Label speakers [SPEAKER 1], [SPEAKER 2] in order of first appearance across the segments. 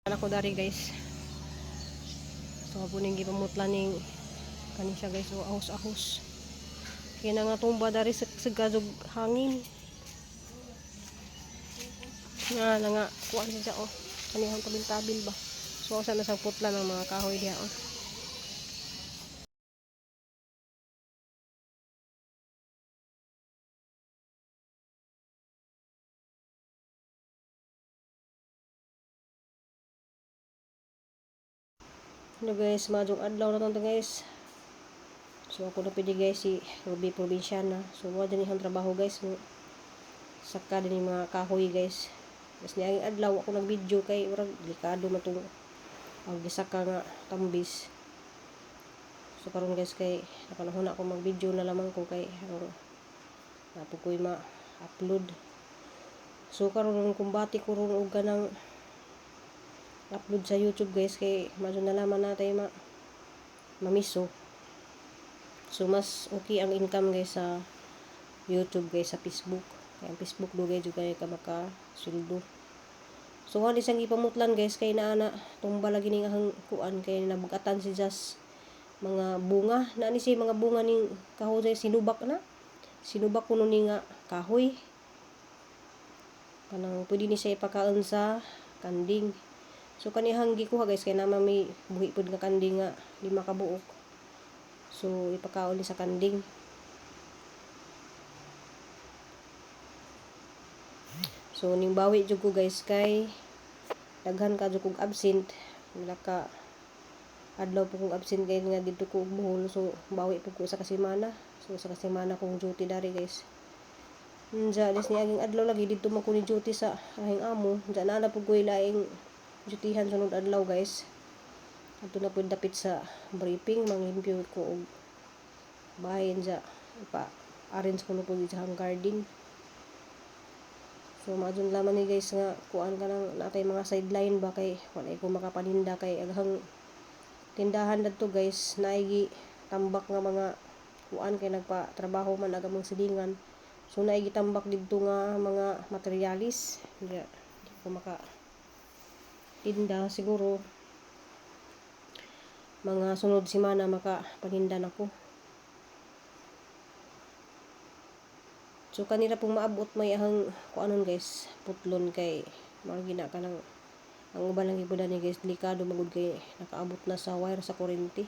[SPEAKER 1] Ako dari, guys. So po ning gipamutla ning kani siya, guys, so ahos-ahos. Kaya na nga tumba dari sa gazog hangin. Nga na nga kuan siya oh. Kanihang tabil-tabil ba. So sa na sang putla ng mga kahoy diha oh. Hello guys, maayong adlaw na to, guys. So ako na pwede, guys, si Ruby Provinciana. So mo din ihang trabaho, guys. Mo saka din yung mga kahoy, guys. Mas niang adlaw ako nag-video kay murag delikado man tong ang gisaka nga tambis. So karon, guys, kay napanahon na ako mag-video na lamang ko kay aron napo ko'y ma-upload. So karon kumbati ko ron og kanang upload sa YouTube, guys, kay medyo nalaman natin ma mamiso. So mas okay ang income, guys, sa YouTube, guys, sa Facebook. Kaya ang Facebook dugay jud kay ka maka sweldo. So wala siyang gipamutlan, guys, kay naa na tumba lagi ning ahang kuan kay nabugatan si Jas mga bunga na ni siya mga bunga ning kahoy, sinubak na. Sinubak kuno ni nga kahoy. Kanang pwede ni siya ipakaon sa kanding. So kanihang gikuha, guys, kay naman may buhi pud nga kanding nga 5 ka buok. So ipakaon ni sa kanding. So ning bawi jud ko, guys, kay daghan ka jud kog absent. Wala ka adlaw po kong absent kay nga didto ko og Bohol. So bawi pud ko sa kasemana. So sa kasemana kong duty dari, guys. Unja des ni aging adlaw lagi didto man ko ni duty sa ahing amo. Unja naa na pud ko'y laing dutyhan sunod adlaw, guys. Adto na pud dapit sa briefing manglimpyo ko og bahay, unja ipa arrange ko na pud sa garden. So maadyon lamang ni, guys, nga kuan ka nang natay mga sideline ba kay wala ko makapaninda kay aghang tindahan dadto, guys, naigi tambak nga mga kuan kay nagpa-trabaho man aga mga silingan. So naigi tambak didto nga mga materialis. Di ko maka tinda siguro mga sunod semana maka paninda nako. So kanila pong maabot may ahang kuanon, guys, putlon kay mga gina ka ng ang uban lang gid ni, guys, delikado magud kay nakaabot na sa wire sa kuryente.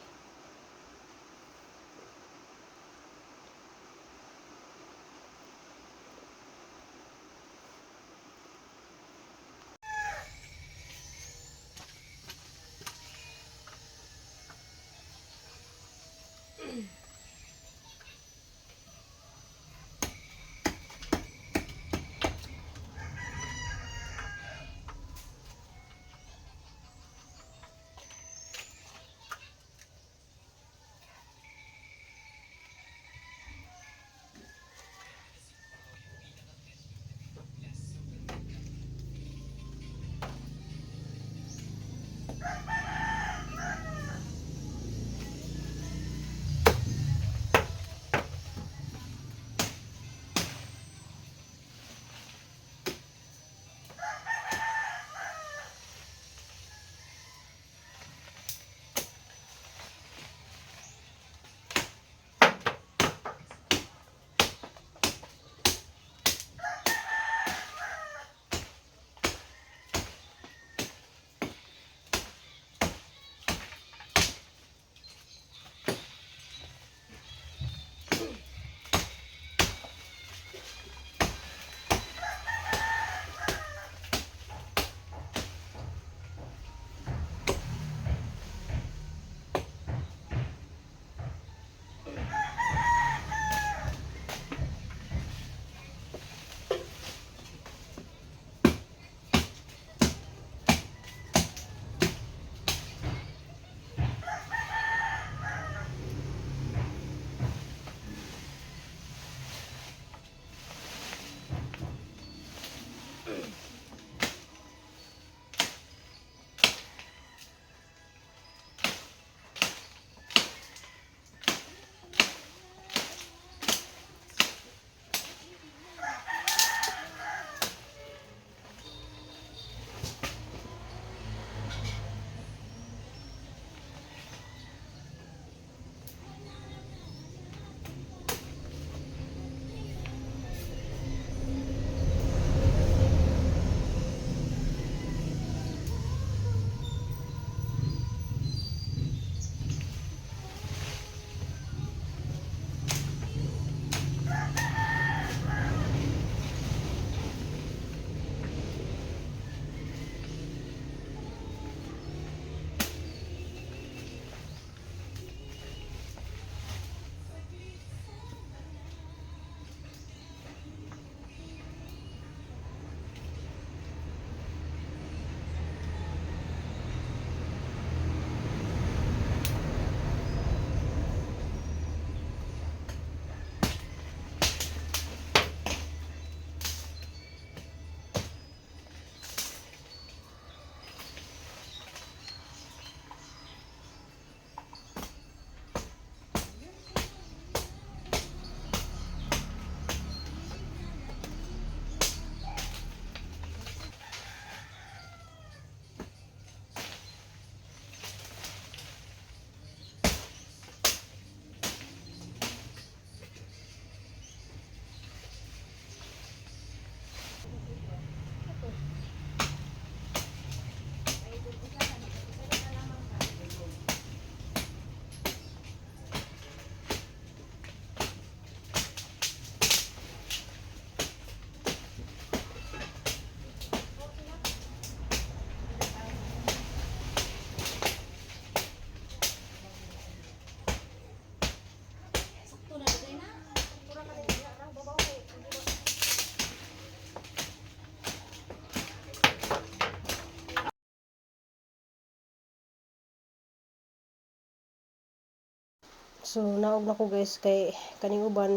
[SPEAKER 1] So naog na ko guys kay kaning uban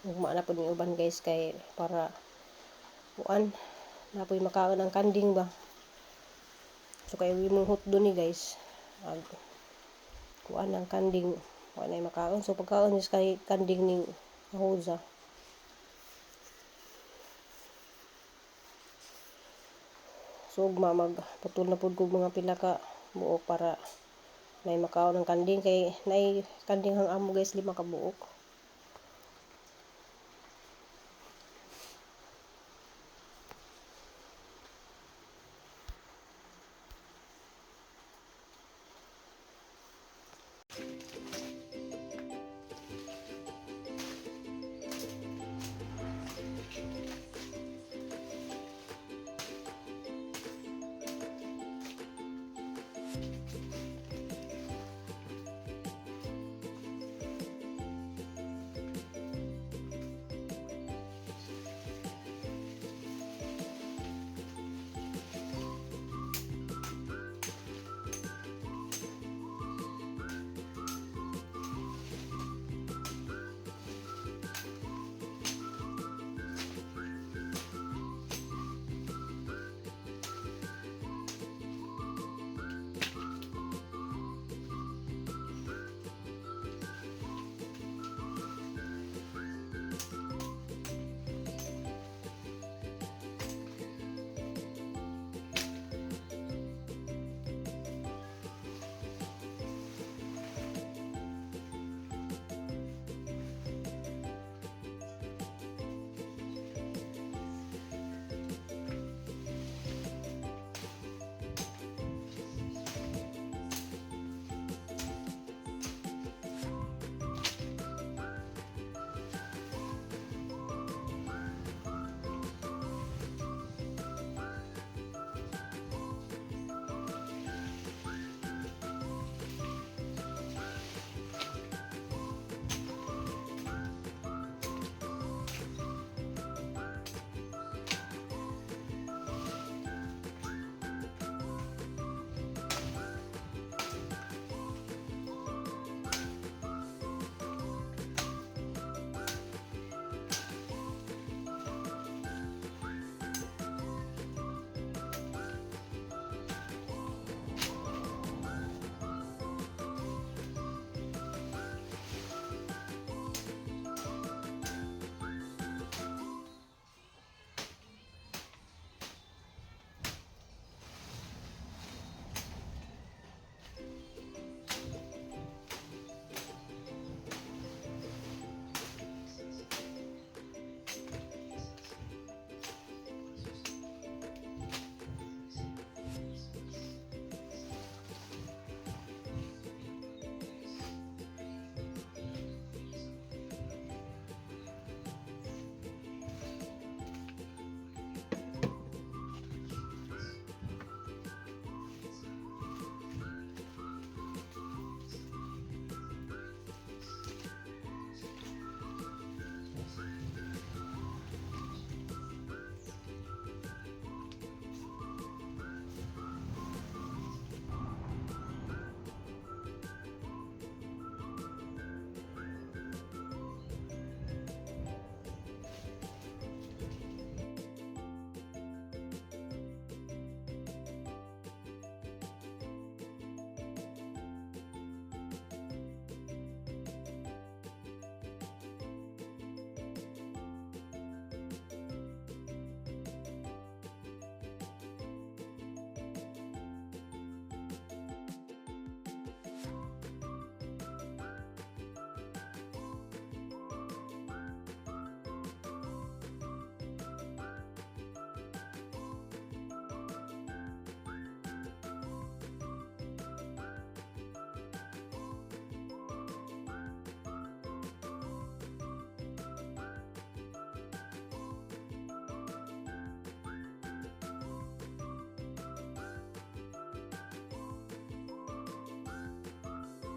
[SPEAKER 1] ugma na pud ni uban guys kay para kuan napoy makaon ang kanding ba. So kay imong hotdog ni guys ag kuan ang kanding wa nay makaon, so pagkaon is kay kanding ning ahoza. So ugma magputol na pud kog mga pila ka buok para nay makaon ang kanding kay nay kanding ang amo guys, 5 ka buok.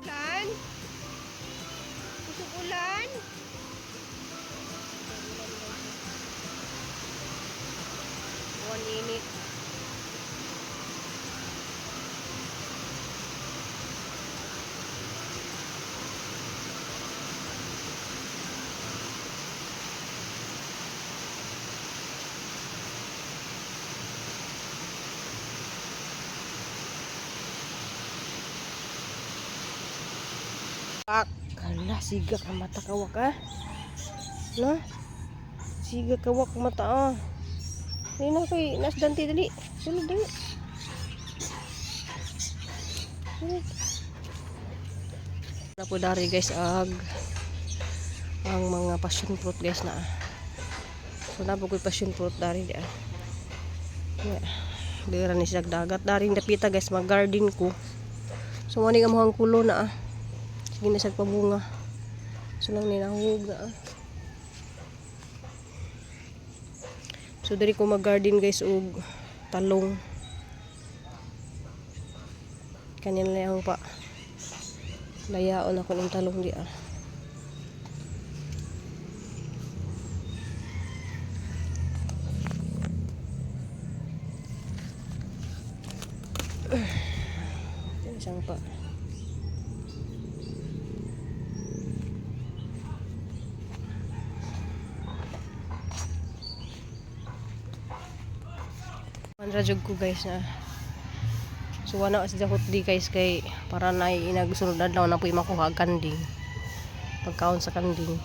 [SPEAKER 1] Ulan? Kusog ulan? One init. Pak, hala, siga ka mata kawak ah. Na? Siga kawak mata ah. Dali na kay nas dante, dali. Sulod, dali. Sulod. Na po dari guys ag ang mga passion fruit guys na. So na po ko'y passion fruit dari di ah. Yeah. Dira ni siya dagat dari dapita guys, mag garden ko. So mo ni ang mga kulo na ah. Sige na siya pabunga. So lang ni nahug na ah. So diri ko mag-garden guys og talong. Kanina lang pa. Layaon ako ng talong di ah. Isang pa. Manra jud ko guys na. So wala sa hot di guys kay para na inagsunod adlaw na po makuha ang kanding. Pagkaon sa kanding.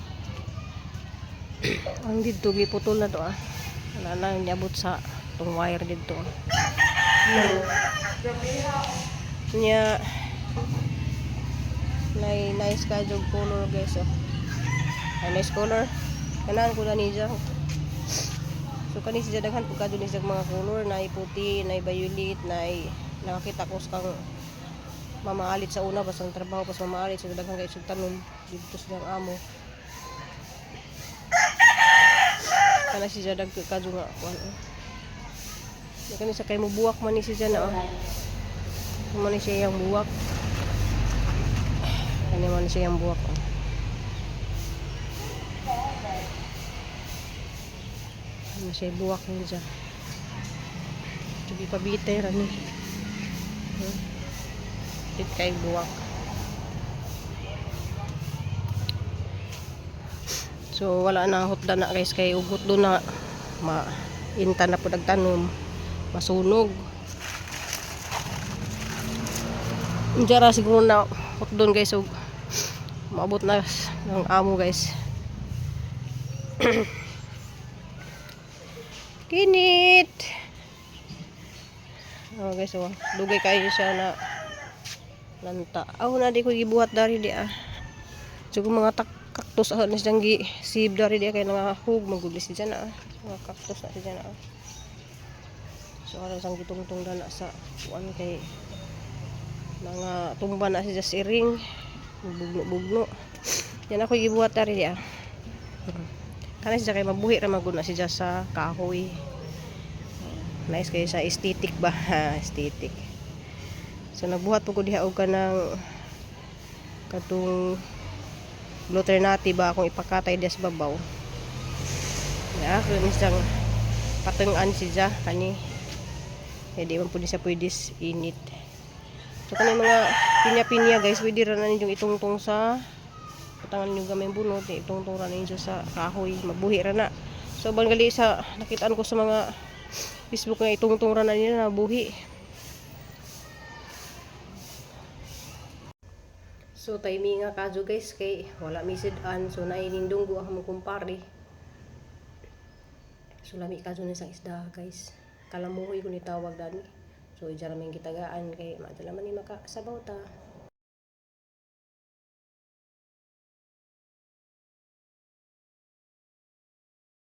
[SPEAKER 1] Ang didto giputol na to ah. Wala na niabot sa tong wire didto. Nya nay nice ka jud color guys oh. Ay, nice color. Kanahan ko na niya. So kani siya daghan pud kadto ni siya mga color, nay puti, nay violet, nay nakakita ko sa kang mamaalit sa una basta ang trabaho pas mamaalit, so daghan kay siya tanom didto sa iyang amo. Kana siya dag kadto nga kuan. Oh. Kani sa kay mubuwak man ni siya na oh. Man ni siya yang buwak. Kani man ni siya yang buwak. Oh. Ano siya buwak niya dyan. Sige, pabitay ra ni. It kay buwak. So wala na hutda na guys kay ugot do na ma inta na po nagtanom masunog. Diyan siguro na hutdon guys ug maabot na ng amo guys. Kinit. Oh guys, oh, dugay kayo siya na lanta. Aw na di ko gibuhat dari di ah. So kung mga cactus ah ni siyang gi save dari di kay nangahug magugli siya na ah. Mga cactus na siya na ah. So aron sang gitungtong na sa kuan kay mga tumba na siya sa iring bugno-bugno. Yan ako gibuhat dari di ah. Kana siya kay mabuhi ra magud na siya sa kahoy. Nice kayo sa aesthetic ba? Aesthetic. So nagbuhat po ko diha og kanang katong gluternati ba akong ipakatay diha sa babaw. Ya, kani siyang patengan siya kani. Kaya di man po siya pwede init. So kani mga pinya-pinya guys, pwede ra na ninyong itungtong sa patangan ninyo gamay bunot, itungtong ra ninyo sa kahoy, mabuhi ra na. So banggali sa nakitaan ko sa mga Facebook nga itungtong ra na nila nabuhi. So timing nga kadyo guys kay wala misid-an, so nainindunggo ako magkumpare. So lami kadyo ni sang isda guys. Kalamuhoy ko ni tawag dani. So ija ra may gitagaan kay madala man ni makasabaw ta.